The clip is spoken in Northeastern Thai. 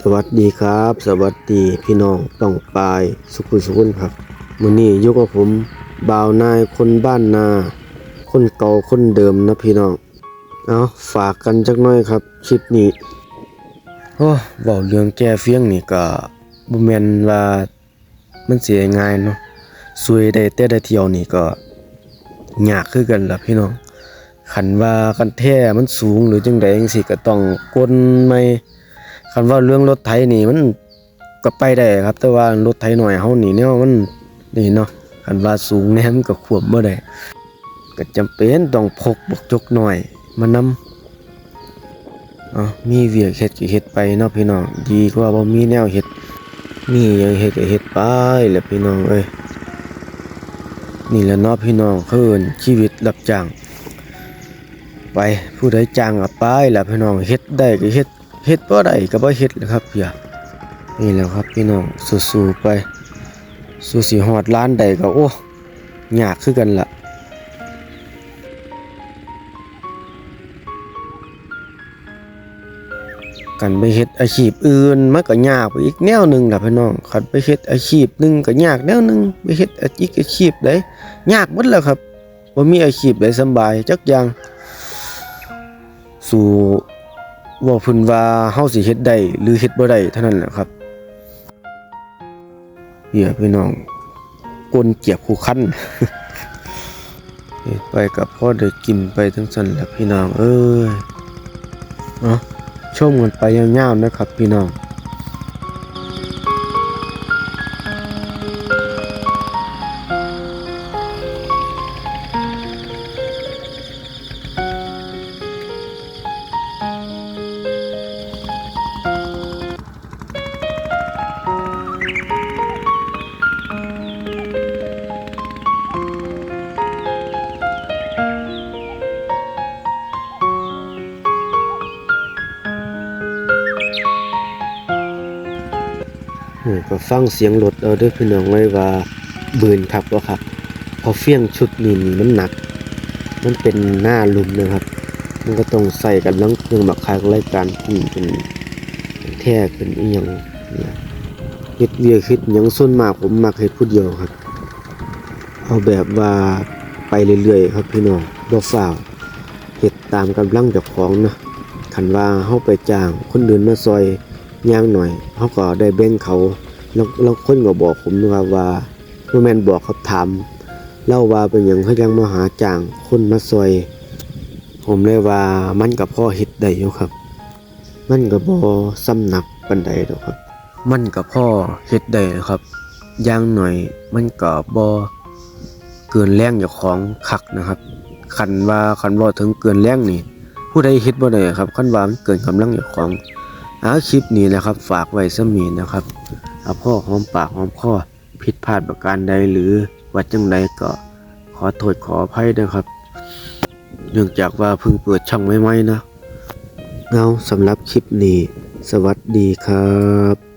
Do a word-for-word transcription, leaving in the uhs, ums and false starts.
สวัสดีครับ สวัสดีพี่น้องป้องปายสุขุสุขคนครับ มื้อนี้อยู่กับผมบ่าวนายคนบ้านนา คนเก่าคนเดิมนะพี่น้อง เอาฝากกันจักหน่อยครับ คลิปนี้ โอ้ เว้าเรื่องแก่เฟียงนี่ก็บ่แม่นว่ามันสิง่ายเนาะ ซุยได้แต่ละเที่ยวนี่ก็ยากคือกันล่ะพี่น้อง คันว่าคันแท้มันสูงหรือจั่งใดจั่งซี้ก็ต้องกลใหม่ คันว่าเรื่องรถไถนี่มันก็ไปได้ครับ แต่ว่ารถไถน้อยเฮานี่แนวมันนี่เนาะ คันว่าสูงแน่มันก็ควบบ่ได้ ก็จำเป็นต้องพกบักจกน้อยมานำ เอ้า มีเวียกเฮ็ดก็เฮ็ดไปเนาะพี่น้อง ดีกว่าบ่มีแนวเฮ็ด มีหยังเฮ็ดก็เฮ็ดไปแหละพี่น้องเอ้ย นี่แหละเนาะพี่น้อง คือชีวิตรับจ้าง ไป ผู้ใดจ้างก็ไปล่ะพี่น้อง เฮ็ดได้ก็เฮ็ด เฮ็ดบ่ได้ก็บ่เฮ็ดล่ะครับเพีย นี่แหละครับพี่น้อง สู้ๆไป สู้สิฮอดล้านใดก็ โอ้ ยากคือกันล่ะ คันไปเฮ็ดอาชีพอื่นมันก็ยากไปอีกแนวหนึ่งล่ะพี่น้อง คันไปเฮ็ดอาชีพหนึ่งก็ยากแนวหนึ่ง ไปเฮ็ดอีกอาชีพใดยากหมดแล้วครับ บ่มีอาชีพใดสำบายจักอย่าง สู้เว้าพื้นว่าเฮาสิเฮ็ดได้หรือเฮ็ดบ่ได้เท่านั้นแหละครับ เพียพี่น้อง กลเกียบคู่คัน เฮ็ดไปก็พอได้กินไปจั่งซั้นแหละพี่น้องเอ้ย เอ้า ชมกันไปยาวๆนะครับพี่น้อง อืม ก็ฟังเสียงรถเอาเด้อพี่น้องเอ้ยว่าบืนคักบ่คัก เพราะเฟียงชุดนี้นี่มันหนัก มันเป็นหน้าลุ่มนะครับ มันก็ต้องใส่กำลังเครื่องบักคักเลย การพุ่งเป็นแท่ขึ้นอีหยังเนี่ย เฮ็ดเวียกเฮ็ดหยังส่วนมากผมมักเฮ็ดผู้เดียวครับ เอาแบบว่าไปเรื่อยๆครับพี่น้อง บ่ฟ้าว เฮ็ดตามกำลังเจ้าของนะ คันว่าเฮาไปจ้างคนอื่นมาซ่อยอย่างน้อย เฮาก็ได้แบ่งเขา ลาง ลางคนก็บอกผมนะครับว่า บ่แม่นบอกครับ ถามลาวว่าเป็นหยังเขาจั่งมาหาจ้างคนมาซ่อย ผมเลยว่ามันก็พอเฮ็ดได้อยู่ครับ มันก็บ่ส่ำหนักปานใดดอกครับ มันก็พอเฮ็ดได้ครับ อย่างน้อยมันก็บ่เกินแรงเจ้าของคักนะครับ คันว่า คันเว้าถึงเกินแรงนี่ ผู้ใดเฮ็ดบ่ได้ครับ คันว่ามันเกินกำลังเจ้าของ อ่า คลิปนี้นะครับ ฝากไว้ส่ำนี้นะครับ เอาพอหอมปากหอมคอ ผิดพลาดประการใดหรือว่าจั่งใดก็ขอโทษขออภัยเด้อครับ เนื่องจากว่าเพิ่งเปิดช่องใหม่ๆเนาะ เอา สำหรับคลิปนี้ สวัสดีครับ